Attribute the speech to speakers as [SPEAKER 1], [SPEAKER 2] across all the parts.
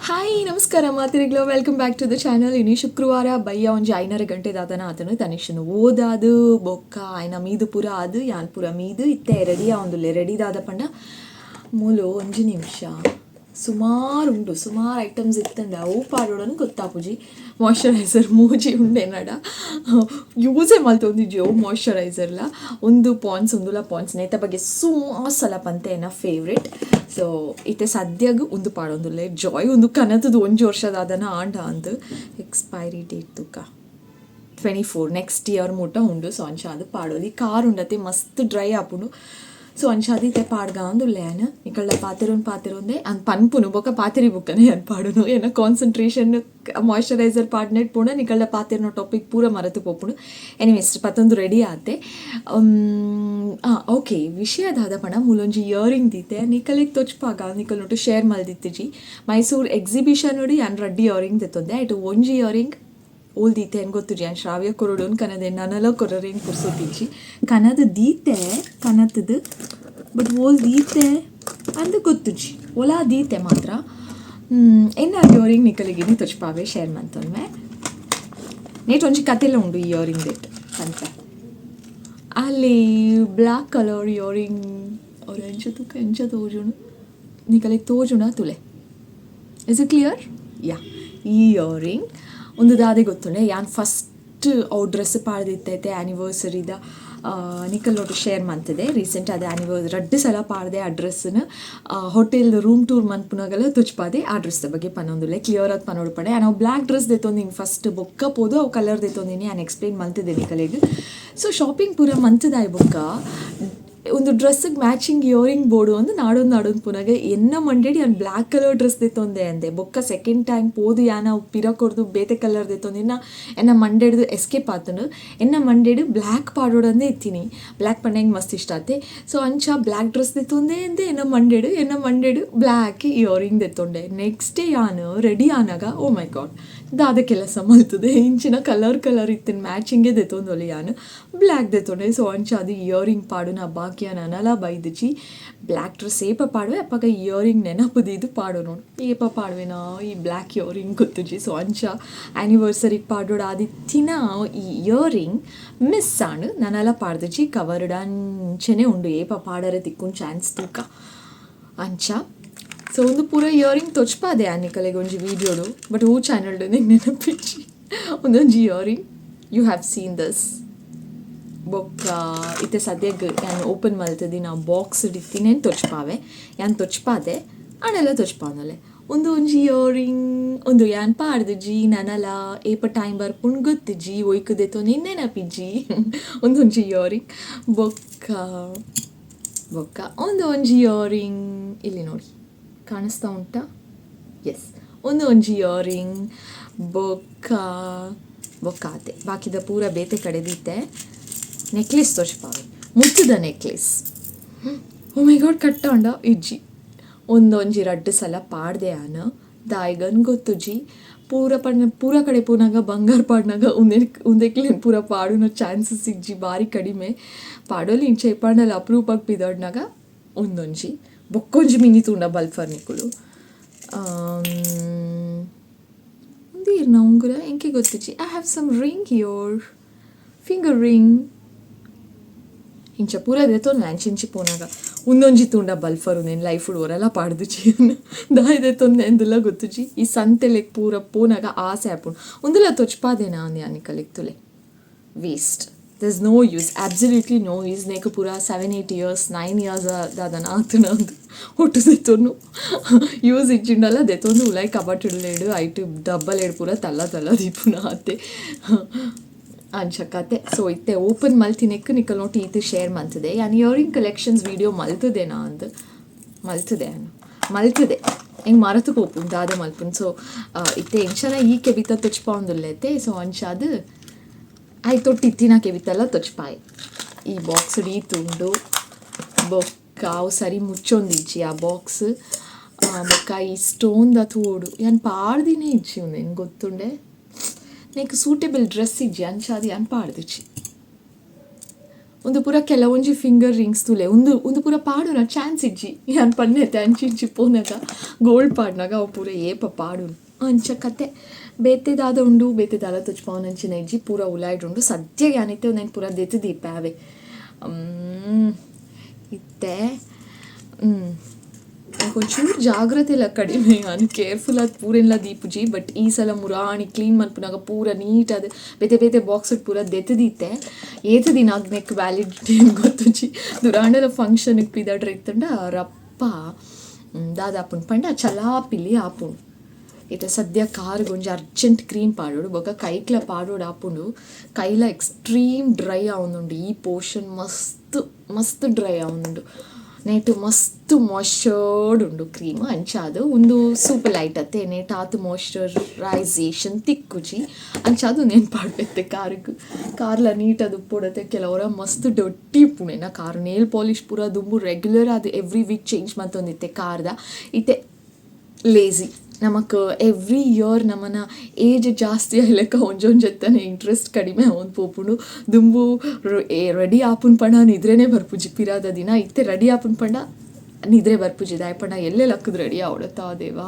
[SPEAKER 1] Hi, ನಮಸ್ಕಾರ ಮಾತೆರೆಗ್ಲ. Welcome back to the channel. ಇನಿ ಶುಕ್ರವಾರ ಬಯ್ಯ ಒಂಜಿ 5:30 ಗಂಟೆ ದಾದನ ಆತನು. ತನಿಷನ್ ಓದಾದು ಬೊಕ್ಕ ಆಯ್ನ ಮೀದು ಪೂರ ಆದು, ಯಾನ್ ಪೂರ ಮೀದು ಇತ್ತೆ ರೆಡಿ ಆವೊಂದುಲ್ಲೆ. ರೆಡಿ ದಾದ ಪಂಡ, ಮೂಲು ಒಂಜಿ ನಿಮಿಷ, ಸುಮಾರು ಉಂಡು, ಸುಮಾರು ಐಟಮ್ಸ್ ಇತ್ತಂಡ ಅವು ಪಾಡೋಡನು ಗೊತ್ತಾಪುಜಿ. ಮಾಯ್ಶ್ಚರೈಸರ್ ಮೂಜಿ ಉಂಡೆ ನಡ, ಯೂಸೇ ಮಲ್ತೊಂದಿಜ್ಜಿ ಅವು ಮಾಯ್ಶ್ಚರೈಸರ್ಲ. ಒಂದು ಪಾಂಡ್ಸ್, ಉಂದುಲ ಪಾಂಡ್ಸ್. ನೇತ ಬಗ್ಗೆ ಸುಮಾರು ಸಲ ಪಂತೆ, ಎನ್ನ ಫೇವ್ರೆಟ್. ಸೊ ಇತ್ತೆ ಸದ್ಯಗ್ ಉಂದು ಪಾಡೊಂದುಲ್ಲೆ, ಜಾಯ್. ಒಂದು ಕನತದ ಒಂಜಿ ವರ್ಷದಾದನ ಆಂಡ ಅಂದ್. ಎಕ್ಸ್ಪೈರಿ ಡೇಟ್ ತುಕ, 24, ನೆಕ್ಸ್ಟ್ ಇಯರ್ ಮುಟ್ಟ ಉಂಡು. ಸೊ ಅಂಚ ಅದು ಪಾಡೋಲಿ. ಕಾರ್ ಉಂಡತೆ, ಮಸ್ತ್ ಡ್ರೈ ಆಪುಂಡು. ಸೊ ಅಂಚಾದ್ ಇತ್ತೆ ಪಾಡ್ಗ ಅಂದುಲ್ಲೆ ಯಾನ್. ನಿಕಲ್ಡ ಪಾತೆರೊಂದು ಪಾತೆರೊಂದೆ ಅಂದ್ ಪನ್ಪುನು, ಬೊಕ ಪಾತೆರಿ ಬುಕ್ಕನೆ ಯಾನ್ ಪಾಡುನು. ಎನ್ನ ಕಾನ್ಸಂಟ್ರೇಷನ್ ಮಾಯ್ಶ್ಚರೈಸರ್ ಪಾಡ್ನೆಟ್ ಪೋಂಡ ನಿಕಲ್ಡ ಪಾತೆರ್ನ ಟಾಪಿಕ್ ಪೂರ ಮರತು ಪೋಪುಂಡು. ಎನಿವೇಸ್, ಪತ್ತೊಂದು ರೆಡಿ ಆತೆ. ಓಕೆ, ವಿಷಯ ದಾದ ಪಂಡ, ಮೂಲೊಂಜಿ ಇಯರಿಂಗ್ ದೀತೆ, ನಿಕಲೆಗ್ ತೊಚ್ಪಾಗ ನಿಕಲ್ ಒಟ್ಟು ಶೇರ್ ಮಲ್ದಿತ್ತಿಜಿ. ಮೈಸೂರು ಎಕ್ಸಿಬಿಷನ್ ನೋಡಿ ಯಾನ್ ರಡ್ಡ್ ಇಯರಿಂಗ್ ದೆತ್ತೊಂದೆ. ಐಟ್ ಒಂಜಿ ಇಯರಿಂಗ್ ಓಲ್ ದೀತೆ ಏನು ಗೊತ್ತುಜಿ. ಯಾನ್ ಶ್ರಾವ್ಯ ಕೊರೊಡುನ್ ಕನದೆ, ನನಲ ಕೊರರೇನು ಪುರ್ಸೊತ್ತಿಜ್ಜಿ. ಕನದು ದೀತೆ, ಕನತದು, ಬಟ್ ಓಲ್ ದೀತೆ ಅಂದ್ ಗೊತ್ತುಜಿ. ಓಲಾ ದೀತೆ ಮಾತ್ರ. ಎನ್ನ ಇಯರಿಂಗ್ ನಿಕಲೆಗ್ ತೊಚ್ಪಾವೆ, ಶೇರ್ ಮಂತೊನ್ಮೆ. ನೇಟ್ ಒಂಜಿ ಕತೆಲ ಉಂಡು ಈ ಇಯರಿಂಗ್ ದೇಟ್ ಪನ್ಪೆ. ಅಲ್ಲಿ ಬ್ಲ್ಯಾಕ್ ಕಲರ್ ಇಯರಿಂಗ್ ಅವ್ರು ಎಂಚ ತೂಕ, ಎಂಚ ತೋಜುಂಡು ನಿಕಲೆಗ್? ತೋಜುಂಡ? ತುಲೆ. Is it clear? Yeah. ಈ ಇಯರಿಂಗ್ ಒಂದು ದಾದೆ ಗೊತ್ತುಂಡೆ, ಯಾನ್ ಫಸ್ಟ್ ಅವು ಡ್ರೆಸ್ ಪಾಡ್ದಿತ್ತೈತೆ ಆ್ಯನಿವರ್ಸರಿದ, ನಿಕಲ್ ಒಟ್ಟು ಶೇರ್ ಮಂತದೆ. ರೀಸೆಂಟ್ ಅದೇ ಆ್ಯನಿವರ್ಸರಿ ರಡ್ಡ್ ಸಲ ಪಾಡ್ದೆ ಆ ಡ್ರೆಸ್ನ. ಹೋಟೆಲ್ ರೂಮ್ ಟೂರ್ ಮನ್ಪುನಾಗಲ ತುಚ್ಪಾದೆ. ಆ ಡ್ರೆಸ್ದ ಬಗ್ಗೆ ಪನೊಂದುಲ್ಲೆ, ಕ್ಲಿಯರ್ ಆದ್ ಪನೊಡು ಪಡೆ. ಅವು ಬ್ಲ್ಯಾಕ್ ಡ್ರೆಸ್ ದೆತ್ತೊಂದಿನಿ ಫಸ್ಟ್, ಬೊಕ್ಕ ಪೋದು ಅವು ಕಲರ್ ದೆತ್ತೊಂದಿನಿ. ಯಾನ್ ಎಕ್ಸ್ಪ್ಲೇನ್ ಮಲ್ತಿದ್ದೆ ನಿಕಲೆಗ್. ಸೊ ಶಾಪಿಂಗ್ ಪೂರ ಮಂತದಾಯ್ ಬೊಕ್ಕ ಒಂದು ಡ್ರೆಸ್ಸಿಗೆ ಮ್ಯಾಚಿಂಗ್ ಇಯರಿಂಗ್ ಬೋಡು ಅಂದ್ ನಾಡೊಂದು ನಾಡೊಂದು ಪುನಗ ಎನ್ನ ಮಂಡೆಡ್ ಯಾನ್ ಬ್ಲ್ಯಾಕ್ ಕಲರ್ ಡ್ರೆಸ್ ದೆತ್ತೊಂದೆ ಅಂದೆ. ಬೊಕ್ಕ ಸೆಕೆಂಡ್ ಟೈಮ್ ಪೋದು ಯಾನ ಅವು ಪಿರ ಕೊರ್ದು ಬೇತೆ ಕಲರ್ ದೆತ್ತೊಂದಿನ ಎನ್ನ ಮಂಡೆಡ್ದು ಎಸ್ಕೇಪ್ ಆತುಂಡು. ಎನ್ನ ಮಂಡೆಡ್ ಬ್ಲ್ಯಾಕ್ ಪಾಡೋಡಂದೇ ಇತ್ತೀನಿ. ಬ್ಲ್ಯಾಕ್ ಪಂಡ ಎಂಕ್ ಮಸ್ತ್ ಇಷ್ಟ ಆತೆ. ಸೊ ಅಂಚ ಬ್ಲ್ಯಾಕ್ ಡ್ರೆಸ್ ದೆತ್ತೊಂದೆ ಅಂದೆ ಎನ್ನ ಮಂಡೆಡ್. ಎನ್ನ ಮಂಡೆಡ್ ಬ್ಲ್ಯಾಕ್ ಇಯರಿಂಗ್ ದೆತ್ತೊಂಡೆ. ನೆಕ್ಸ್ಟ್ ಡೇ ಯಾನ್ ರೆಡಿ ಆನಾಗ, ಓ ಮೈ ಗಾಡ್, ದಾದ ಕೆಲಸ ಮಲ್ತದೆ? ಇಂಚಿನ ಕಲರ್ ಕಲರ್ ಇತ್ತಿನ ಮ್ಯಾಚಿಂಗೇ ದೆತ್ತೊಂದೊಲಿ, ಯಾನ್ ಬ್ಲ್ಯಾಕ್ ದೆತ್ತೊಂಡೆ. ಸೊ ಅಂಚ ಅದು ಇಯರಿಂಗ್ ಪಾಡುನ ಬಾಕಿಯ ನನಲ ಬೈದಿಜಿ. ಬ್ಲ್ಯಾಕ್ ಡ್ರೆಸ್ ಏಪ ಪಾಡುವೆ, ಅಪಗ ಇಯರಿಂಗ್ ನೆನಪು ದೀದು ಪಾಡು ನೋಡು. ಏಪ ಪಾಡುವೆನಾ ಈ ಬ್ಲ್ಯಾಕ್ ಇಯರಿಂಗ್ ಗೊತ್ತುಜಿ. ಸೊ ಅಂಚ ಆ್ಯನಿವರ್ಸರಿಗೆ ಪಾಡೋಡು ಆದಿತ್ತಿನ ಈ ಇಯರಿಂಗ್ ಮಿಸ್ ಆಂಡ್. ನನಲ ಪಾಡ್ದಿಜಿ, ಕವರ್ಡ್ ಅಂಚನೆ ಉಂಡು. ಏಪ ಪಾಡರೆ ತಿಕ್ಕುನ್ ಚಾನ್ಸ್ ತೂಕ ಅಂಚ. ಸೊ ಒಂದು ಪೂರ ಇಯರಿಂಗ್ ತೊಚ್ಪಾದೆ ಆ ನಿಕಲೆಗ್ ಒಂಜಿ ವೀಡಿಯೋಡು, ಬಟ್ ಹೂ ಚಾನಲ್ಡ್ ನಿಂಗೆ ನೆನಪಿಜ್ಜಿ. ಒಂದೊಂಜಿ earring, you have seen this. ಬೊಕ್ಕ ಇತ್ತೆ ಸದ್ಯಗ್ ಯಾನ್ ಓಪನ್ ಮಲ್ತದಿನ ಬಾಕ್ಸ್ ಇತ್ತಿನೇನು ತೊಚ್ಪಾವೆ. ಯಾನ್ ತೊಚ್ಪಾದೆ ಆಂಡಲ ತೊಚ್ಪಾವನಲೆ. ಒಂದು ಒಂಜಿ ಇಯರಿಂಗ್, ಒಂದು ಯಾನ್ ಪಾಡ್ದಿಜಿ ನನಲ. ಏಪ ಟೈಮ್ ಬರ್ಪುಂಡು ಗೊತ್ತಿಜ್ಜಿ, ಒಯ್ಕ್ ದೆತ್ತೊಂದು ನೆನಪಿಜ್ಜಿ. ಒಂದೊಂಜಿ ಇಯರಿಂಗ್, ಬೊಕ್ಕ ಬೊಕ್ಕ ಒಂದು ಒಂಜಿ ಇಯರಿಂಗ್. ಇಲ್ಲಿ ನೋಡಿ, ಕಾಣಿಸ್ತಾ ಉಂಟಾ? ಎಸ್, ಒಂದು ಒಂಜಿ ಇಯರಿಂಗ್. ಬೊಕ್ಕ ಬೊಕ್ಕ ಆತೆ, ಬಾಕಿದ ಪೂರ ಬೇತೆ ಕಡೆದಿತ್ತೆ. ನೆಕ್ಲೆಸ್ ತೋಚ್ಪಾವೆ, ಮುತ್ತುದ ನೆಕ್ಲೆಸ್. ಓ ಮೈ ಗಾಡ್, ಕಟ್ಟಂಡ ಇಜ್ಜಿ. ಒಂದೊಂಜಿ ರಡ್ಡ್ ಸಲ ಪಾಡ್ದೆ ಯಾನ್. ದಾಯ್ಗನ್ ಗೊತ್ತುಜಿ, ಪೂರ ಪಂಡ ಪೂರ ಕಡೆ ಪೋನಾಗ ಬಂಗಾರ ಪಾಡ್ನಾಗ ಉಂದೆ ಉಂದೆಕ್ಲೆನ್ ಪೂರ ಪಾಡುನ ಚಾನ್ಸಸ್ ಇಜ್ಜಿ, ಬಾರಿ ಕಡಿಮೆ ಪಾಡೋಲಿ. ಇಂಚ ಪಾಂಡಲ ಅಪರೂಪಕ್ಕೆ ಪಿದಡ್ನಾಗ ಒಂದೊಂಜಿ. ಬೊಕ್ಕೊಂಜಿ ಮಿನಿ ತೂಂಡ ಬಲ್ಫರ್ ನಿಕುಲು. ಉಂದೀರ್ನ ಉಂಗುರ MK ಗೊತ್ತಿಜ್ಜಿ. I have some ring here, finger ring. ಇಂಚ ಪೂರ ದೆತ್ತೊಂದು ಅಂಚಿಂಚಿ ಪೋನಾಗ. ಉಂದೊಂಜಿ ತೂಂಡ ಬಲ್ಫರ್, ಉಂದೆನ್ ಲೈಫ್ ಒರಲ ಪಾಡ್ದುಜಿ. ದಾಯೆ ದೆತ್ತೊಂದೆ ಅಂದೆಲ ಗೊತ್ತುಜಿ. ಈ ಸಂತೆಲೆಗ್ ಪೂರ ಪೋನಾಗ ಆಸೆ ಆಪುಂಡು. ಉಂದುಲ ತೊಚ್ಪಾದೆನಾ ಅಂದ್ ಯಾನ್ ನಿಕಲೆಗ್. ತುಲೆ, waste. There is no use, absolutely no use. ನೇಕ್ ಪೂರ 7, 8 ಇಯರ್ಸ್, 9 ಇಯರ್ಸ್ ದಾದನ ಆತುನ ಅಂದ್ ಒಟ್ಟು ದೆತ್ತೊನ್ನು. ಯೂಸ್ ಇಜ್ಜಿಂಡಲ ದೆತ್ತೊಂದು ಉಲಾಯಿ ಕಬಟ್ ಲೇಡು ಐಟ್ ಡಬ್ಬಲೇಡು ಪೂರ ತಲ್ಲ ತಲ್ಲ ದೀಪುನ ಆತೆ. ಅಂಚ ಕತೆ. ಸೊ ಇತ್ತೆ ಓಪನ್ ಮಲ್ತಿನೆಕ್ ನಿಕಲ್ ನೋಟ್ ಈತ್ ಶೇರ್ ಮಲ್ತದೆ. ಯಾನ್ ಇಯರಿಂಗ್ ಕಲೆಕ್ಷನ್ಸ್ ವೀಡಿಯೋ ಮಲ್ತದೆನಾ ಅಂದ್ ಮಲ್ತದೆ, ಯಾನು ಮಲ್ತದೆ. ಎಂಕ್ ಮರತು ಪೋಪುಂಡು ದಾದ ಮಲ್ಪುಂಡು. ಸೊ ಇತ್ತೆ ಎಂಚನ ಈ ಕೆಬಿತ ತೊಚ್ಪಾವೊಂದುಲ್ಲೆತೆ. ಸೊ ಅಂಚಾದ್ ಐತೊಟ್ಟು ಇತ್ತಿನ ಕೆಬಿತೆಲ್ಲ ತೊಚ್ಪಾಯ್. ಈ ಬಾಕ್ಸ್ ಈತ್ ಉಂಡು. ಬೊಕ್ಕ ಅವು ಸರಿ ಮುಚ್ಚೊಂದಿಜ್ಜಿ ಆ ಬಾಕ್ಸ್. ಬೊಕ್ಕ ಈ ಸ್ಟೋನ್ ದ ತೂಡು, ಯಾನ್ ಪಾಡ್ದಿನೇ ಇಜ್ಜಿ ಉಂದೆನ್, ಗೊತ್ತುಂಡೆ. ನೆಕ್ ಸೂಟೇಬಲ್ ಡ್ರೆಸ್ ಇಜ್ಜಿ, ಅಂಚಾದ್ ಯಾನ್ ಪಾಡ್ದಿಜ್ಜಿ. ಉಂದು ಪೂರ ಕೆಲವೊಂಜಿ ಫಿಂಗರ್ ರಿಂಗ್ಸ್ ತೂಲೆ. ಉಂದು ಉಂದು ಪೂರ ಪಾಡುನ ಚಾನ್ಸ್ ಇಜ್ಜಿ. ಯಾನ್ ಪನ್ನೆತೆ ಅಂಚಿ ಇಂಚಿ ಪೋನಗ ಗೋಲ್ಡ್ ಪಾಡ್ನಗ ಅವು ಪೂರ ಏಪ ಪಾಡುನು ಅಂಚ ಕತೆ. ಬೇತೆ ದಾದ ಉಂಡು, ಬೇತೆ ದಾಲ ತೋಜ್ಪಾವುನಂಚಿನ ಇಜ್ಜಿ, ಪೂರ ಉಲಾಯ್ಡ್ ಉಂಡು. ಸದ್ಯ ಯಾನಿತ್ತೆ ಉಂದೆನ್ ಪೂರ ದೆತ್ತ್ ದೀಪೆ ಆವೆ. ಇತ್ತೆ ಒಂಚೂರು ಜಾಗ್ರತೆಲ ಕಡಿಮೆ. ಯಾನ್ ಕೇರ್ಫುಲ್ ಆದ್ ಪೂರೆನ್ಲ ದೀಪುಜಿ. ಬಟ್ ಈ ಸಲ ಮುರಾಣಿ ಕ್ಲೀನ್ ಮಲ್ಪುನಗ ಪೂರ ನೀಟ್ ಆದ್ ಬೇತೆ ಬೇತೆ ಬಾಕ್ಸ್ ಪೂರ ದೆತ್ತ್ ದೀತೆ. ಏತ್ ದಿನ ನೆಕ್ ವ್ಯಾಲಿಡಿಟಿ ಗೊತ್ತುಜಿ. ದುರಾಂಡಲ ಫಂಕ್ಷನ್ ಪಿದಡ್ರೆ ಇತ್ತುಂಡ ರಪ್ಪ ದಾದ ಆಪುಂಡು ಪಂಡ ಚಲಾಪಿಲಿ ಆಪುಂಡು. ಇತ್ತೆ ಸದ್ಯ ಕಾರ್ಗ್ ಒಂಜಿ ಅರ್ಜೆಂಟ್ ಕ್ರೀಮ್ ಪಾಡೊಡು, ಬೊಕ ಕೈಕ್ಲ ಪಾಡೊಡು ಆಪುಂಡು. ಕೈಲ ಎಕ್ಸ್ಟ್ರೀಮ್ ಡ್ರೈ ಆವೊಂದುಂಡು. ಈ ಪೋರ್ಷನ್ ಮಸ್ತ್ ಮಸ್ತ್ ಡ್ರೈ ಆವೊಂದುಂಡು. ನೇಟ್ ಮಸ್ತ್ ಮಾಯ್ಶ್ಚರ್ಡ್ ಉಂಡು ಕ್ರೀಮ್. ಅಂಚಾದ್ ಉಂದು ಸೂಪರ್ ಲೈಟ್ ಅತ್ತೆ, ನೇಟ್ ಆತ್ ಮಾಯ್ಶ್ಚರೈಸೇಷನ್ ತಿಕ್ಕುಜಿ. ಅಂಚಾದ್ ಉಂದೆನ್ ಪಾಡ್ಬೆತ್ತೆ ಕಾರ್ಗ್. ಕಾರ್ಲ ನೀಟಾದ್ ಉಪ್ಪೊಡತ್ತೆ. ಕೆಲವೊರ ಮಸ್ತ್ ಡರ್ಟಿ ಉಪ್ಪುಂಡು ಎನ್ನ ಕಾರ್. ನೇಲ್ ಪಾಲಿಶ್ ಪೂರ ದುಂಬು ರೆಗ್ಯುಲರ್ ಆದ್ ಎವ್ರಿ ವೀಕ್ ಚೇಂಜ್ ಮಲ್ತೊಂದಿತ್ತೆ ಕಾರ್ದ. ಇತ್ತೆ ಲೇಜಿ. ನಮಕ್ ಎವ್ರಿ ಇಯರ್ ನಮನ ಏಜ್ ಜಾಸ್ತಿ ಆಯ್ಲೆಕ್ಕ ಒಂಜೊಂಜೆತ್ತನೆ ಇಂಟ್ರೆಸ್ಟ್ ಕಡಿಮೆ ಆವೊಂದು ಪೋಪುಂಡು. ದುಂಬು ರೆಡಿ ಆಪುನ್ ಪಂಡ ನಿದ್ರೆನೇ ಬರ್ಪುಜಿ ಪಿರಾದ ದಿನ. ಇತ್ತೆ ರೆಡಿ ಆಪುನ್ ಪಂಡ ನಿದ್ರೆ ಬರ್ಪುಜಿ. ದಾಯೆ ಪಂಡ ಎಲ್ಲೆ ಲಕ್ಕುದು ರೆಡಿ ಆವೊಡತ್ತಾ ದೇವಾ,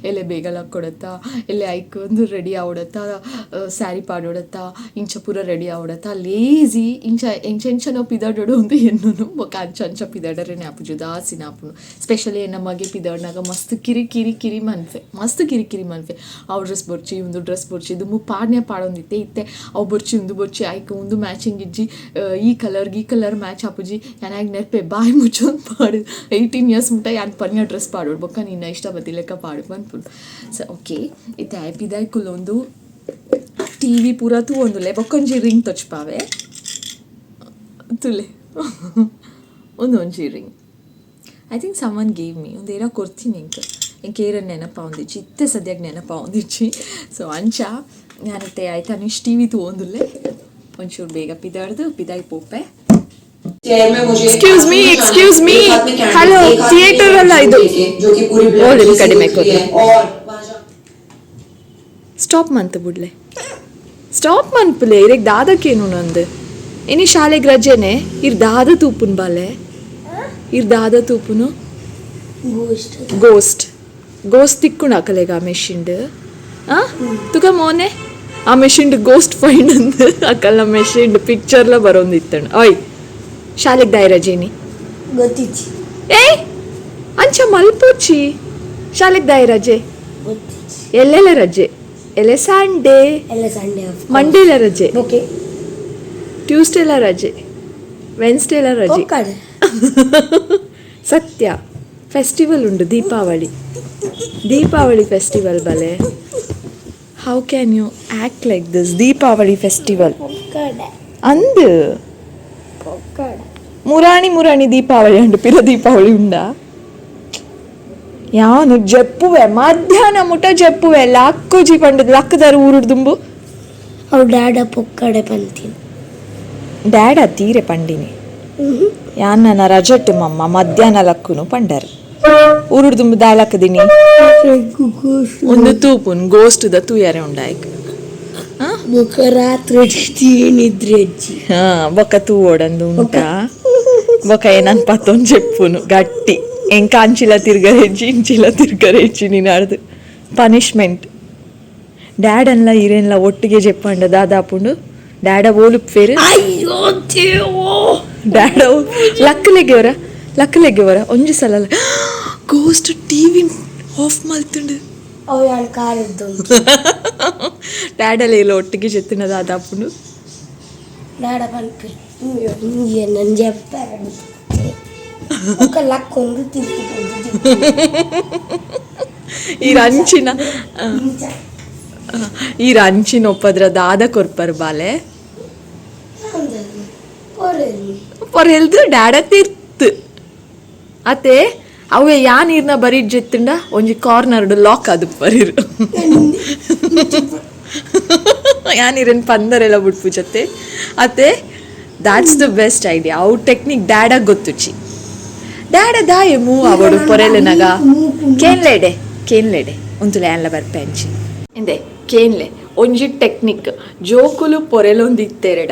[SPEAKER 1] ಎಲ್ಲೆ ಬೇಗ ಲಕ್ಕೊಡತ್ತಾ, ಎಲ್ಲೆ ಐಕ್ ಒಂದು ರೆಡಿ ಆವೊಡತ್ತಾ, ಸ್ಯಾರಿ ಪಾಡೊಡತ್ತಾ, ಇಂಚ ಪೂರ ರೆಡಿ ಆವೊಡತ್ತಾ. ಲೇಜಿ. ಇಂಚ ಎಂಚ ಎಂಚನೋ ಪಿದಡೊಡು ಅಂದ್ ಎನ್ನುನು. ಬೊಕ ಅಂಚ ಅಂಚ ಪಿದಡರೆನೆ ಆಪುಜಿ, ಉದಾಸೀನ ಆಪುಂಡು. ಸ್ಪೆಷಲಿ ಎನ್ನ ಮಗೆ ಪಿದಡ್ನಾಗ ಮಸ್ತ್ ಕಿರಿ ಕಿರಿ ಕಿರಿ ಮನ್ಪೆ, ಮಸ್ತ್ ಕಿರಿ ಕಿರಿ ಮನ್ಪೆ. ಅವು ಡ್ರೆಸ್ ಬೊರ್ಚಿ, ಉಂದು ಡ್ರೆಸ್ ಬೊರ್ಚಿ. ದುಂಬು ಪಾಡ್ನೆ ಪಾಡೊಂದಿತ್ತೆ. ಇತ್ತೆ ಅವು ಬೊರ್ಚಿ, ಉಂದು ಬೊರ್ಚಿ, ಐಕ್ ಉಂದು ಮ್ಯಾಚಿಂಗ್ ಇಜ್ಜಿ, ಈ ಕಲರ್ಗ್ ಈ ಕಲರ್ ಮ್ಯಾಚ್ ಆಪುಜಿ. ಯಾನ್ ನೆರ್ಪೆ, ಬಾಯಿ ಮುಚ್ಚೊಂದು ಪಾಡು. 18 ಇಯರ್ಸ್ ಮುಟ್ಟ ಯಾನ್ ಪನ್ಯ ಡ್ರೆಸ್ ಪಾಡೊಡು, ಬೊಕ್ಕ ನಿನ್ನ ಇಷ್ಟ ಬತ್ತಿಲೆಕ್ಕ ಪಾಡು ಪನ್ಪುಂಡು. ಸೊ ಓಕೆ, ಇತ್ತೆ ಆಯ್ ಪಿದಾಯ್ ಕುಲ್ಲೊಂದು ಟಿವಿ ಪೂರ ತೂವೊಂದುಲ್ಲೆ. ಬೊಕ್ಕೊಂಜಿ ring ತೊಚ್ಪಾವೆ ತುಲೆ. ಒಂದೊಂಜಿ ring I think someone gave me. ಒಂದು ಏರ ಕೊರ್ತೀನಿ ಎಂಕ್. ಎಂಕ್ ಏರ ನೆನಪಾವೊಂದಿಜ್ಜಿ, ಇತ್ತೆ ಸದ್ಯಕ್ಕೆ ನೆನಪಾವೊಂದಿಜ್ಜಿ. ಸೊ ಅಂಚ ಯಾನಿತ್ತೆ ಆಯ್ತಾ ಟಿವಿ ತೂವೊಂದುಲ್ಲೆ. ಒಂಚೂರು ಬೇಗ ಪಿದಾಡ್ದು ಪಿದಾಯ್ ಪೋಪೆ.
[SPEAKER 2] चेयर में मुझे
[SPEAKER 1] Excuse me, excuse me.
[SPEAKER 2] एक हाथ में candle,
[SPEAKER 1] Hello,
[SPEAKER 2] एक हाथ में
[SPEAKER 1] theatre ಅಲ್ಲ ಇದು.
[SPEAKER 2] लेके, जो कि पूरी
[SPEAKER 1] ಓ,
[SPEAKER 2] ब्लड
[SPEAKER 1] ನಿಮ್ ಕಡಿಮೆ ಕೊಡಿ.
[SPEAKER 2] और वहाँ जा
[SPEAKER 1] ಸ್ಟಾಪ್ ಮಂತ ಬುಡ್ಲೆ, ಸ್ಟಾಪ್ ಮನ್ಪುಲೆ. ಇರೆಗ್ ದಾದಕ್ಕೇನು ನಂದು ಇನಿ ಶಾಲೆಗ್ ರಜೆನೆ. ಇರ್ ದಾದ ತೂಪುನ್ ಬಾಲೆ, ಇರ್ ದಾದ ತೂಪುನು?
[SPEAKER 3] ಗೋಸ್ಟ್.
[SPEAKER 1] ಗೋಸ್ಟ್, ಗೋಸ್ಟ್ ತಿಕ್ಕುಂಡು ಅಕಲೆಗ ಆ ಮೆಷಿನ್ಡ್. ಆ ತುಕ ಮೋನೆ ಆ ಮೆಷಿನ್ಡ್ ಗೋಸ್ಟ್ ಫೈಂಡ್ ಅಂದ್ ಅಕಲ್ನ ಮೆಷಿನ್ಡ್ ಪಿಕ್ಚರ್ಲ ಬರೋಂದಿತ್ತಂಡ್. ಓಯ್, ಶಾಲೆಗ್ ದಾಯ ರಜೆನಿ?
[SPEAKER 3] ಗೊತ್ತಿಚ್ಚಿ.
[SPEAKER 1] ಏಯ್, ಅಂಚ ಮಲ್ಪೊಚ್ಚಿ. ಶಾಲೆಗ್ ದಾಯ ರಜೆ?
[SPEAKER 3] ಗೊತ್ತಿಚ್ಚಿ.
[SPEAKER 1] ಎಲ್ಲೆಲ್ಲ ರಜೆ? ಎಲ್ಲೆ ಸಂಡೇ.
[SPEAKER 3] ಎಲ್ಲ ಸಂಡೇ ಆಫ್.
[SPEAKER 1] ಮಂಡೇಲ ರಜೆ.
[SPEAKER 3] ಓಕೆ.
[SPEAKER 1] ಟ್ಯೂಸ್ಡೇಲ ರಜೆ, ವೆನ್ಸ್ಡೇಲ ರಜೆ.
[SPEAKER 3] ಒಕ್ಕಡೆ.
[SPEAKER 1] ಸತ್ಯ ಫೆಸ್ಟಿವಲ್ ಉಂಡು, ದೀಪಾವಳಿ. ದೀಪಾವಳಿ ಫೆಸ್ಟಿವಲ್ ಬಲೆ. How can you act like this? Deepavali festival.
[SPEAKER 3] ಒಕ್ಕಡೆ.
[SPEAKER 1] ಅಂದ್.
[SPEAKER 3] ಒಕ್ಕಡೆ.
[SPEAKER 1] ಮುರಾಣಿ ಮುರಾಣಿ ದೀಪಾವಳಿ ಉಂಡು, ಪಿರ ದೀಪಾವಳಿ ಉಂಡಾ? ಯಾನು ಜಪ್ಪುವೆ, ಮಧ್ಯಾಹ್ನ ಮುಟ ಜಪ್ಪುವೆ. ಲಕ್ಕುಜಿ ಪಂಡದ್ ಲಕ್ಕದಾರ ಊರುಡ್ ದುಂಬು.
[SPEAKER 3] ಅವು ಡ್ಯಾಡ ಪೊಕ್ಕಡೆ ಪಂತೀನಿ.
[SPEAKER 1] ಡ್ಯಾಡ ತೀರೆ ಪಂಡಿನಿ. ಯಾನ್ ನನ್ನ ರಜಟ್ ಮಮ್ಮ ಮಧ್ಯಾಹ್ನ ಲಕ್ಕುನು ಪಂಡರ್. ಊರುಡ್ ದುಂಬು ದಾಯ ಲಕ್ಕದಿನಿ? ಒಂದು ತೂಪುನ್ ಗೋಸ್ಟ್ the ತೂಯಾರೆ ಉಂಡಾಯ್ಕ್.
[SPEAKER 3] ಬೊಕ ರಾತ್ರಿ ನಿದ್ರೆ ಅಜ್ಜಿ.
[SPEAKER 1] ಹಾ, ಬೊಕ್ಕ ತೂವೋಡಂದು ಉಂಟಾ? ಬೊಕ್ಕ ಏನನ್ ಪತ್ತೊಂದು ಚೆಪ್ಪುನು ಗಟ್ಟಿ. ಎಂಕ ಅಂಚಿಲ ತಿರ್ಗರೆಜ್ಜಿ, ಇಂಚಿಲ ತಿರ್ಗರೆಜ್ಜಿ. ನೀನಾರ್ದು ಪನಿಷ್ಮೆಂಟ್. ಡ್ಯಾಡನ್ಲ ಇರೇನ್ಲ ಒಟ್ಟಿಗೆ ಜೆಪ್ಪಂಡ ದಾದಾಪುಂಡು? ಡ್ಯಾಡ ಓಲುಪ್ಪೇರು?
[SPEAKER 3] ಅಯ್ಯೋ ದೇವೋ.
[SPEAKER 1] ಡ್ಯಾಡ ಲಕ್ಕಲೆಗೆವರ, ಲಕ್ಕಲೆಗೆವರ. ಒಂಜಿ ಸಲ ಗೋಸ್ಟ್ ಟಿವಿ ಆಫ್ ಮಲ್ತುಂಡು.
[SPEAKER 3] ಅವು ಯಾನ್ ಕಾರದ್ದು.
[SPEAKER 1] ಡ್ಯಾಡಲ್ಲ ಇಲ್ಲ ಒಟ್ಟಿಗೆ ಜೆತ್ತಿನ ದಾದಾಪುಂಡು?
[SPEAKER 3] ಡ್ಯಾಡ ಪನ್ಪಿ ಇಂಜೆ ನನ್ ಜೆಪ್ಪರೆ. ఒక ಲಕ್ಕೊಂದು ತಿರ್ಗಿ.
[SPEAKER 1] ಈ ರಂಚಿನ, ಈ ರಂಚಿನ ಒಪ್ಪದ್ರ ದಾದ ಕೊರ್ಪರ್ ಬಾಲೆ? ಪೊರೆಲ್ದು ಡ್ಯಾಡ ತಿರ್ತು ಅತೆ. ಅವೆ ಯಾ ನೀರ್ನ ಬರೀ ಜೆತ್ತುಂಡ ಒಂಜಿ ಕಾರ್ನರ್ಡ್ ಲಾಕ್ ಅದು ಬರೀರು. ಯಾ ನೀರನ್ ಪಂದರೆಲ್ಲ ಬಿಡ್ಪು ಜೊತೆ ಅತೆ. That's the best idea. ಅವು ಟೆಕ್ನಿಕ್ ಡ್ಯಾಡಾಗ ಗೊತ್ತುಚಿ. ಡ್ಯಾಡ ದಾಯೆ ಮೂವ್ ಅವಡು ಪೊರೆಲೆನಗ? ಕೇನ್ಲೆಡೆ, ಕೇನ್ಲೆಡೆ, ಉಂತುಲೆ, ಆನ್ಲ ಬರ್ಪೆ ಅಂಚಿ. ಎಂದೆ ಕೇನ್ಲೆ. ಒಂಜಿ ಟೆಕ್ನಿಕ್. ಜೋಕುಲು ಪೊರೆಲೊಂದಿತ್ತೆರಡ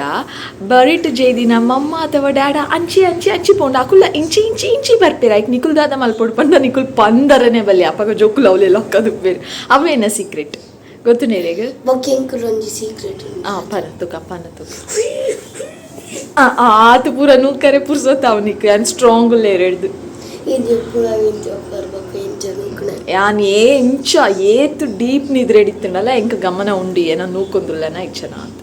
[SPEAKER 1] ಬರಿಟ್ ಜೇದಿನ ಮಮ್ಮ ಅಥವಾ ಡ್ಯಾಡ ಅಂಚಿ ಅಂಚಿ ಅಂಚಿ ಪೋಂಡ ಅಕುಲ್ಲ ಇಂಚಿ ಇಂಚಿ ಇಂಚಿ ಬರ್ಪೇರು. ಐಕ್ ನಿಕುಲ್ ದಾದ ಮಲ್ಪೊಡು ಪಂಡ ನಿಕುಲ್ ಪಂದರನೆ ಬಲ್ಲಿ. ಅಪಗ ಜೋಕುಲು ಅವಲೆ ಲೊಕ್ಕದುಪ್ಪೇರು. ಅವೇನ ಸೀಕ್ರೆಟ್ ಗೊತ್ತು ನೇರೆಗ್?
[SPEAKER 3] ಬೊಕ್ಕ ಎಂಕುಲು ಒಂಜಿ ಸೀಕ್ರೆಟ್ ಉಂಡು.
[SPEAKER 1] ಆ, ಪನ ತುಕ, ಪನ ತುಕ. ಆತು ಪೂರ ನೂಕರೆ ಪುರ್ಸೊತ್ತಾವು ನಿಕ್. ಯಾನ್ ಸ್ಟ್ರಾಂಗ್ ಉಲ್ಲೇರೆಡ್ದು.
[SPEAKER 3] ಇದು ಪೂರ ಇಂಚ ಬೊಕ್ಕ ಇಂಚ ನೂಕುನ.
[SPEAKER 1] ಯಾನ್ ಏ ಇಂಚ ಏತ್ ಡೀಪ್ ನಿದ್ರೆಡಿತ್ತುಂಡಲ ಎಂಕ್ ಗಮನ ಉಂಡು ಏನ ನೂಕೊಂದುಲ್ಲನ ಇಚ್ಚನ ಅಂತ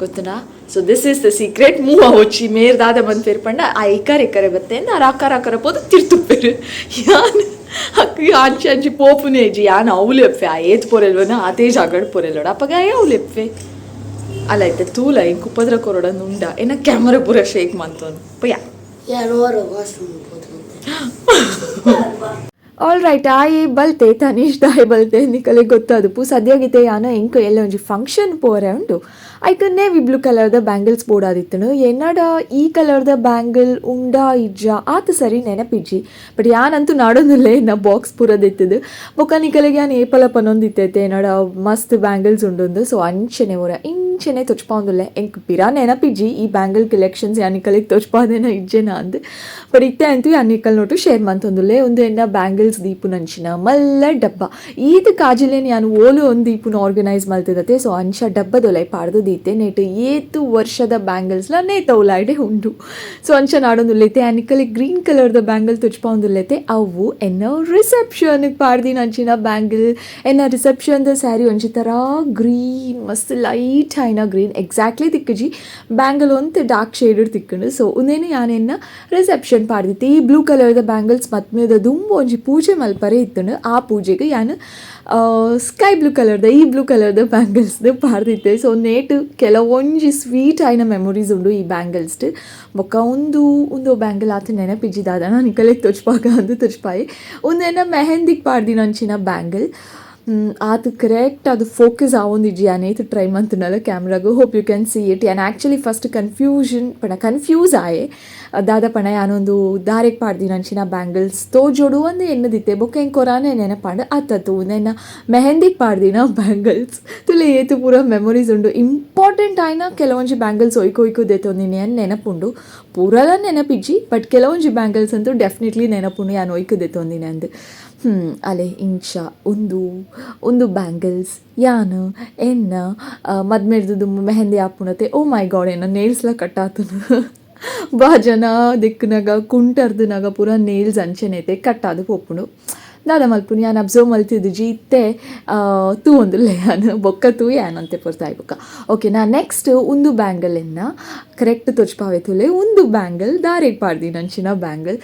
[SPEAKER 1] ಗೊತ್ತುನಾ? So this is the secret. Move ಆವೊಚ್ಚಿ. ಮೇರ್ ದಾದ ಮನ್ಪೇರು ಪಂಡ ಆ ಇಕರೆ ಇಕರೆ ಬತ್ತೆ ಆರ್ ಆಕಾರ ಆಕಾರ ಪೋದು ತಿರ್ತುಪ್ಪೇರು. ಯಾನ್ ಅಕ್ಕು ಅಂಚಿ ಅಂಚಿ ಪೋಪುನೇಜಿ. ಯಾನ್ ಅವ್ಲೆಪ್ಪೆ. ಆ ಏತ್ ಪೊರೆಲ್ವನ ಆತೇ ಜಾಗಡ್ ಪೊರೆಲ್ಲೋಡ. ಅಪಗ ಆಯೆ ಅವ್ಲೆಪ್ಪೆ. ಅಲ್ಲ, ಇತ್ತೆ ತೂಲ, ಎಂಕ್ ಉಪದ್ರ ಕೊರೊಡ ಉಂಡ ಎನ್ನ ಕ್ಯಾಮರಾ ಪೂರ ಶೇಕ್ ಮಂತೊಂದು ಪಯ್ಯ.
[SPEAKER 3] ಯಾನ್ ಓರ ವಾಶ್ರೂಮ್ ಪೋದು.
[SPEAKER 1] ಆಲ್ ರೈಟ್, ಆಯೆ ಬಲ್ತೆ, ತನಿಷ್ ದಾಯೆ ಬಲ್ತೆ ನಿಕಲೆ ಗೊತ್ತಾದಪು. ಸದ್ಯಗಿತೆ ಯಾನ ಎಂಕ್ ಎಲ್ಲ ಒಂಜಿ ಫಂಕ್ಷನ್ ಪೋರೆ ಉಂಡು. ಐಕ್ ನೇವಿ ಬ್ಲೂ ಕಲರ್ದ ಬ್ಯಾಂಗಲ್ಸ್ ಬೋಡಾದಿತ್ತುಂಡು. ಎನ್ನಡ ಈ ಕಲರ್ದ ಬ್ಯಾಂಗಲ್ ಉಂಡಾ ಇಜ್ಜಾ ಆತ ಸರಿ ನೆನಪಿಜ್ಜಿ. ಬಟ್ ಯಾನಂತೂ ನಾಡೊಂದುಲ್ಲೆ ಎನ್ನ ಬಾಕ್ಸ್ ಪೂರ ದೆತ್ತದು. ಬೊಕ್ಕ ನಿಕಲೆಗ್ ಯಾನ್ ಏಪಲ ಪನೊಂದಿತ್ತೈತೆ, ಎನ್ನಡ ಮಸ್ತ್ ಬ್ಯಾಂಗಲ್ಸ್ ಉಂಡುಂದು. ಸೊ ಅಂಚನೆ ಒರ ಇಂಚನೆ ತೊಚ್ಪಾವೊಂದುಲ್ಲೆ. ಎಂಕ್ ಪಿರ ನೆನಪಿಜ್ಜಿ ಈ ಬ್ಯಾಂಗಲ್ ಕಲೆಕ್ಷನ್ಸ್ ಯಾನ್ ನಿಕಲೆಗ್ ತೊಚ್ಪಾದೇನ ಇಜ್ಜೆನ ಅಂದ್. ಬಟ್ ಇತ್ತೆ ಅಂತೂ ಯಾನ್ ನಿಕಲ್ ನೋಟು ಶೇರ್ ಮಂತೊಂದುಲ್ಲೆ. ಒಂದು ಎನ್ನ ಬ್ಯಾಂಗಲ್ಸ್ ದೀಪುನಂಚಿನ ಮಲ್ಲ ಡಬ್ಬ. ಈತ್ ಕಾಜಿಲೇನ್ ಯಾನ್ ಓಲು ಒಂದು ದೀಪುನ ಆರ್ಗನೈಸ್ ಮಲ್ತದತೆ. ಸೊ ಅಂಚ ಡಬ್ಬದೊಲೈ ಪಾಡ್ದು ದೀತೆ. ನೇಟ್ ಏತು ವರ್ಷದ ಬ್ಯಾಂಗಲ್ಸ್ಲ ನೇತ ಉಲಾಯ್ಡೆ ಉಂಡು. ಸೊ ಅಂಚ ನಾಡೊಂದುಲ್ಲೆತೆ. ಆ ನಿಕಲೆ ಗ್ರೀನ್ ಕಲರ್ದ ಬ್ಯಾಂಗಲ್ ತುಚ್ಪಾವೊಂದುಲ್ಲೆತೆ. ಅವು ಎನ್ನ ರಿಸೆಪ್ಷನ್ ಪಾಡ್ದಿನ ಅಂಚಿನ ಬ್ಯಾಂಗಲ್. ಎನ್ನ ರಿಸೆಪ್ಷನ್ ದ ಸ್ಯಾರಿ ಒಂಜಿ ತರ ಗ್ರೀನ್, ಮಸ್ತ್ ಲೈಟ್ ಆಯ್ನ ಗ್ರೀನ್. ಎಕ್ಸಾಕ್ಟ್ಲಿ ತಿಕ್ಕುಜಿ ಬ್ಯಾಂಗಲ್, ಒಂತೆ ಡಾರ್ಕ್ ಶೇಡ್ ತಿಕ್ಕುಂಡು. ಸೊ ಉಂದೇನು ಯಾನ್ ಎನ್ನ ರಿಸೆಪ್ಷನ್ ಪಾಡ್ದಿತ್ತೆ. ಈ ಬ್ಲೂ ಕಲರ್ದ ಬ್ಯಾಂಗಲ್ಸ್ ಮತ್ಮೇದ ದುಂಬು ಒಂಜಿ ಪೂಜೆ ಮಲ್ಪರೆ ಇತ್ತುಂಡು. ಆ ಪೂಜೆಗೆ ಯಾನ್ ಸ್ಕೈ ಬ್ಲೂ ಕಲರ್ದ, ಈ ಬ್ಲೂ ಕಲರ್ದ ಬ್ಯಾಂಗಲ್ಸ್ ಪಾಡ್ದಿತ್ತೆ. ಸೊ ನೇಟ್ ಕೆಲವೊಂಜಿ ಸ್ವೀಟ್ ಆಯ್ನ ಮೆಮೊರೀಸ್ ಉಂಡು ಈ ಬ್ಯಾಂಗಲ್ಸ್. ಬೊಕ್ಕ ಒಂದು ಒಂದು ಬ್ಯಾಂಗಲ್ ಆತ ನೆನಪಿಜ್ಜಿ ದಾದ. ನಾನು ನಿಕಲೆಗ್ ತೊಚ್ಪಾಗ ಅಂದು ತೊಚ್ಪಾಯಿ. ಉಂದೆನ ಮೆಹಂದಿಗ್ ಪಾಡ್ದಿನ ಅಂಚಿನ ಬ್ಯಾಂಗಲ್. ಆತ ಕರೆಕ್ಟ್ ಅದು ಫೋಕಸ್ ಆವೊಂದಿಜ್ಜಿ. ಯಾನ್ ಏತ್ try ಮಂತುಂಡಲ ಕ್ಯಾಮ್ರಾಗು. Hope you can see it. ಯಾನ್ actually first confusion ಪಂಡ ಕನ್ಫ್ಯೂಸ್ ಆಯೆ. ದಾದ ಪಂಡ ಯಾನೊಂದು ದಾರೆಗ್ ಪಾಡ್ದಿನ ಅಂಚಿನ ಬ್ಯಾಂಗಲ್ಸ್ ತೋಜೋಡು ಅಂದ್ ಎನ್ನದಿತ್ತೆ. ಬೊಕ್ಕ ಎಂಕ್ ಒರಾನೆ ನೆನಪಾಂಡ್, ಅತ್ತತ್ತು ಉಂದೆನ್ನ ಮೆಹಂದಿಗ್ ಪಾಡ್ದಿನ ಬ್ಯಾಂಗಲ್ಸ್. ತುಲೆ ಏತ್ ಪೂರ ಮೆಮೊರೀಸ್ ಉಂಡು. ಇಂಪಾರ್ಟೆಂಟ್ ಆಯ್ನ ಕೆಲವೊಂಜಿ ಬ್ಯಾಂಗಲ್ಸ್ ಒಯ್ಕೊ ಒಯ್ಕೊ ದೆತ್ತೊಂದಿನಿ ಅನ್ ನೆನಪುಂಡು. ಪೂರಲ ನೆನಪಿಜ್ಜಿ, ಬಟ್ ಕೆಲವೊಂಜಿ ಬ್ಯಾಂಗಲ್ಸ್ ಅಂತೂ ಡೆಫಿನೆಟ್ಲಿ ನೆನಪುಂಡು ಯಾನ್ ಒಯ್ಕು ದೆತ್ತೊಂದಿನಿ ಅಂದ್. ಅಲೆ, ಇಂಚ ಒಂದು ಒಂದು ಬ್ಯಾಂಗಲ್ಸ್ ಯಾನ್ ಎನ್ನ ಮದ್ಮೆರ್ದು ದುಂಬು ಮೆಹಂದಿ ಆಪುಣತೆ. ಓ ಮೈ ಗಾಡ್, ಎನ್ನ ನೇಲ್ಸ್ಲ ಕಟ್ ಆತುಂಡು. ಬಾ ಜನ ದಿಕ್ಕುನಗ ಕುಂಟರ್ದುನಗ ಪೂರ ನೇಲ್ಸ್ ಅಂಚೆನೈತೆ ಕಟ್ಟಾದ್ ಪೋಪುಂಡು. ದಾದ ಮಲ್ಪುನಿ, ಯಾನ್ ಅಬ್ಸರ್ವ್ ಮಲ್ತಿದ್ದುಜಿ. ಇತ್ತೆ ತೂವೊಂದುಲ್ಲೆ ಯಾನ್. ಬೊಕ್ಕ ತೂಯೆ ಯಾನ್ ಅಂತೆ ಪೊರ್ತಾಯಿ ಬೊಕ್ಕ. ಓಕೆ, ನಾ ನೆಕ್ಸ್ಟ್ ಉಂದು ಬ್ಯಾಂಗಲ್ ಎನ್ನ ಕರೆಕ್ಟ್ ತೊಚ್ಪಾವೆ ತೂಲೆ. ಉಂದು ಬ್ಯಾಂಗಲ್ ದಾರೆಗ್ ಪಾಡ್ದಿನ ಅಂಚಿನ ಬ್ಯಾಂಗಲ್,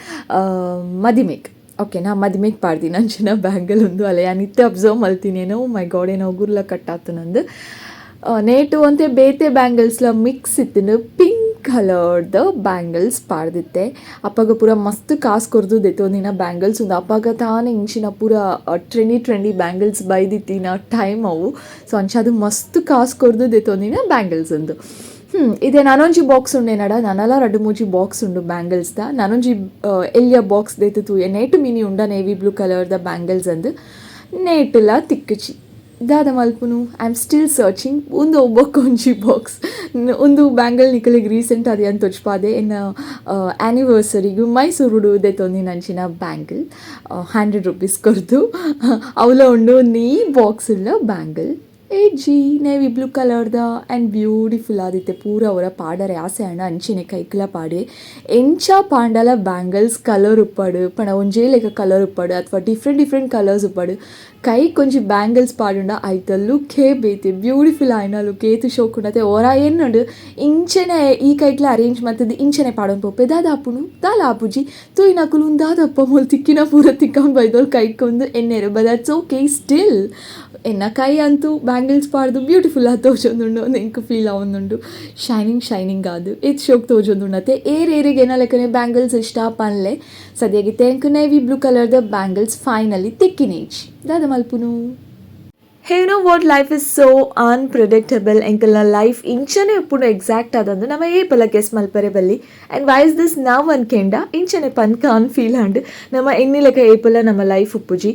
[SPEAKER 1] ಮದಿಮೆಗ್. ಓಕೆ, ನಾ ಮದಿಮೆಗ್ ಪಾಡ್ದಿನ ಅಂಚಿನ ಬ್ಯಾಂಗಲ್ ಉಂದು. ಅಲ್ಲ, ಯಾನ್ ಇತ್ತೆ ಅಬ್ಸರ್ವ್ ಮಲ್ತಿನೇನೋ. ಮೈ ಗಾಡ್, ಏನೋ ಉಗುರ್ಲ ಕಟ್ಟಾತುನಂದು. ನೇಟು ಒಂತೆ ಬೇತೆ ಬ್ಯಾಂಗಲ್ಸ್ಲ ಮಿಕ್ಸ್ ಇತ್ತುಂಡು. ಪಿಂಕ್ ಕಲರ್ದ ಬ್ಯಾಂಗಲ್ಸ್ ಪಾಡ್ದಿತ್ತೆ. ಅಪಗ ಪೂರ ಮಸ್ತ್ ಕಾಸ್ ಕೊರ್ದು ದೆತ್ತೊಂದಿನ ಬ್ಯಾಂಗಲ್ಸ್ ಉಂದು. ಅಪಗ ತಾನೆ ಇಂಚಿನ ಪೂರ trendy trendy bangles ಬೈದಿತ್ತಿನ time ಅವು. ಸೊ ಅಂಚ ಅದು ಮಸ್ತ್ ಕಾಸ್ ಕೊರ್ದು ದೆತ್ತೊಂದಿನ ಬ್ಯಾಂಗಲ್ಸ್ ಉಂದು. ಇದೆ ನಾನೊಂಜಿ ಬಾಕ್ಸ್ ಉಂಡೆ ನಡ. ನನಲ ರಡ್ಡ್ ಮೂಜಿ ಬಾಕ್ಸ್ ಉಂಡು ಬ್ಯಾಂಗಲ್ಸ್ ದ. ನಾನೊಂಜಿ ಎಲ್ಯ ಬಾಕ್ಸ್ ದೇತು ತೂಯೆ, ನೇಟು ಮಿನಿ ಉಂಡ ನೇವಿ ಬ್ಲೂ ಕಲರ್ದ ಬ್ಯಾಂಗಲ್ಸ್ ಅಂದ್. ನೇಟುಲ ತಿಕ್ಕುಜಿ. ದಾದ ಮಲ್ಪುನು? I am still searching. ಉಂದು ಬೊಕ್ಕೊಂಜಿ ಬಾಕ್ಸ್. ಉಂದು ಬ್ಯಾಂಗಲ್ ನಿಕಲೆಗ್ ರೀಸೆಂಟ್ ಆದ್ ಯಾನ್ ತೊಚ್ಪಾದೆ. ಎನ್ನ ಆ್ಯನಿವರ್ಸರಿಗು ಮೈಸೂರುಡು ದೆತ್ತೊಂದಿನ ಅಂಚಿನ ಬ್ಯಾಂಗಲ್, ₹100 ಕೊರ್ದು. ಅವ್ಲ ಉಂಡು. ನೀ ಬಾಕ್ಸ್ ಉಲ್ಲ ಬ್ಯಾಂಗಲ್ ಏಜಿ ನೇವಿ ಬ್ಲೂ ಕಲರ್ದ ಆ್ಯಂಡ್ ಬ್ಯೂಟಿಫುಲ್ ಆದಿತ್ತೆ. ಪೂರ ಅವರ ಪಾಡರೆ ಆಸೆ ಆಂಡ ಅಂಚಿನೆ ಕೈಕ್ಲ ಪಾಡೆ. ಎಂಚ ಪಾಂಡಲ ಬ್ಯಾಂಗಲ್ಸ್ ಕಲರ್ ಉಪ್ಪಡು ಪಂಡ ಒಂಜೇ ಲೆಕ್ಕ ಕಲರ್ ಉಪ್ಪಡು ಅಥವಾ different different colours ಉಪ್ಪಡು. ಕೈಕ್ ಒಂಜಿ ಬ್ಯಾಂಗಲ್ಸ್ ಪಾಡುಂಡ ಐತ ಲುಕ್ಕೇ ಬೇತೆ. ಬ್ಯೂಟಿಫುಲ್ ಆಯ್ನ ಲುಕ್ ಏತ್ ಶೋಕುಂಡತೆ. ಒರ ಎನ್ನುಂಡು ಇಂಚೆನೆ ಈ ಕೈಕ್ಲ ಅರೇಂಜ್ ಮಲ್ತುದು ಇಂಚೆನೆ ಪಾಡೊಂದು ಪೋಪೆ. ದಾದ ಆಪುಂಡು? ದಾಲ ಆಪುಜಿ. ತೂಯಿನಕುಲು ದಾದಪ್ಪ ಮೂಲು ತಿಕ್ಕಿನ ಪೂರ ತಿಕ್ಕಂದು ಬೈದೋಲ್ ಕೈಕೊಂದು ಎನ್ನೆರು. But that's okay. Still ಎನ್ನ ಕೈ ಅಂತೂ ಬ್ಯಾಂಗಲ್ಸ್ ಪಾಡ್ದು ಬ್ಯೂಟಿಫುಲ್ ಆದ್ ತೋಜೊಂದುಂಡು ಅಂದ್ ಎಂಕ್ ಫೀಲ್ ಆವೊಂದುಂಡು. ಶೈನಿಂಗ್ ಶೈನಿಂಗ್ ಆದ್ ಏತ್ ಶೋಕ್ ತೋಜೊಂದುಂಡತೆ. ಏರ್ ಏರೆಗ್ ಎನ್ನ ಲೆಕ್ಕನೆ ಬ್ಯಾಂಗಲ್ಸ್ ಇಷ್ಟ ಪನ್ಲೆ. ಸದ್ಯಗಿತ್ತೆ ಎಂಕ್ ನೇವಿ ಬ್ಲೂ ಕಲರ್ದ ಬ್ಯಾಂಗಲ್ಸ್ ಫೈನಲಿ ತಿಕ್ಕಿನೇಜಿ. ದಾದ ಮಲ್ಪುನು? Hey, you know what, life is so unpredictable. ಎಂಕಲ್ನ life ಇಂಚನೆ ಉಪ್ಪುಂಡು ಎಕ್ಸಾಕ್ಟ್ ಆದಂದು ನಮ್ಮ ಏಪಲ ಗೆಸ್ ಮಲ್ಪರೆ ಬಲ್ಲಿ. And why is this now ಅನ್ಕೆಂಡ ಇಂಚನೆ ಪನ್ಕ ಅನ್ ಫೀಲ್ ಆಂಡ್. ನಮ್ಮ ಎನ್ನಿಲೆಕ ಏಪಲ ನಮ್ಮ ಲೈಫ್ ಉಪ್ಪುಜಿ.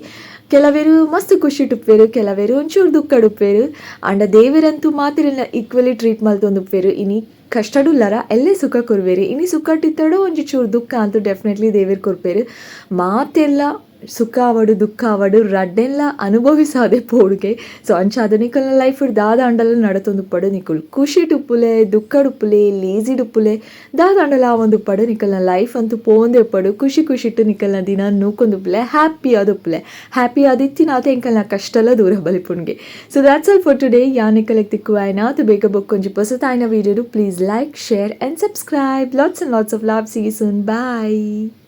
[SPEAKER 1] ಕೆಲವೆರು ಮಸ್ತ್ ಖುಷಿ ಉಪ್ಪೇರು, ಕೆಲವೆರು ಒಂಚೂರು ದುಃಖ ಉಪ್ಪೇರು. ಆಂಡ ದೇವರಂತೂ ಮಾತೆರೆಲ್ಲ ಈಕ್ವಲಿ ಟ್ರೀಟ್ ಮಲ್ತೊಂದು ಉಪ್ಪೇರು. ಇನಿ ಕಷ್ಟಡುಲ್ಲರ ಎಲ್ಲೇ ಸುಖ ಕೊರ್ವೇರು, ಇನಿ ಸುಖಟ್ಟಿತ್ತಡೋ ಒಂಜಿ ಚೂರು ದುಃಖ ಅಂತೂ ಡೆಫಿನೆಟ್ಲಿ ದೇವೇರು ಕೊರ್ಪೇರು. ಮಾತೆಲ್ಲ ಸುಖ ಆವಡು, ದುಃಖ ಆವಡು, ರಡ್ಡೆಲ್ಲ ಅನುಭವಿಸಾದೆ ಪೋಡುಗೆ. ಸೊ ಅಂಚಾದ ನಿಕಲ್ನ ಲೈಫ್ ದಾದ ಅಂಡಲ ನಡತೊಂದು ಪಡು, ನಿಕುಲ್ ಖುಷಿ ಉಪ್ಪುಲೆ, ದುಃಖ ಉಪ್ಪುಲೆ, ಲೇಜಿ ಉಪ್ಪುಲೆ, ದಾದ ಅಂಡಲ ಒಂದು ಪಡು, ನಿಕಲ್ನ ಲೈಫ್ ಅಂತೂ ಪೋಂದೆ ಪಡು. ಖುಷಿ ಖುಷಿಟ್ಟು ನಿಕಲ್ನ ದಿನ ನೂಕೊಂದು ಉಪ್ಪುಲೆ, ಹ್ಯಾಪಿ ಆದ್ ಉಪ್ಪುಲೆ. ಹ್ಯಾಪಿ ಆದಿತ್ತಿನಾತೆ ಎಂಕಲ್ನ ಕಷ್ಟಲ ದೂರ ಬಲಿಪುಣ್ಗೆ. So that's all for today. ಯಾ ನಿಕಲೆಗ್ ತಿಕ್ಕುವಾಯ್ನಾತ್ ಬೇಗ ಬೊಕ್ಕೊಂಜಿ ಪೊಸತಾಯ್ನ video. Please like, share and subscribe. Lots and lots of love. See soon. Bye.